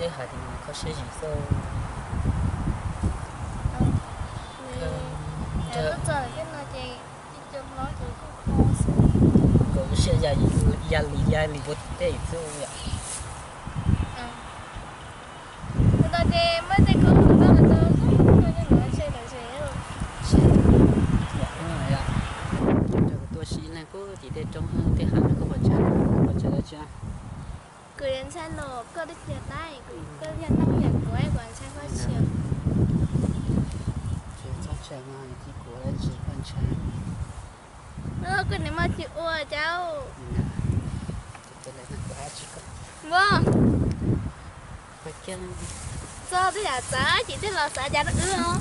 Peb hais tias kho siab zim xwb. Txog tej no ces nkaus siab ya li ya li ua tim tej xwb yom. Ua tau ces muab tej khaub ncaws txog tuaj sib leeg pub tim tej roob tej hav no koj puas ntshai, koj puas ntshai dab tsi? Kuv yuav ntshai los koj twb tias tab, koj yog neeg yam kuv, kuv ntshai hab tsis. Tsis txhob ntshai no, kuv dab tsi koj ntshai. Koj niam mas tsis ua cas. Txog tej yam txav ces tej los xav cas rau wb os.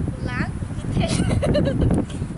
Kuv lav kuv tib teg.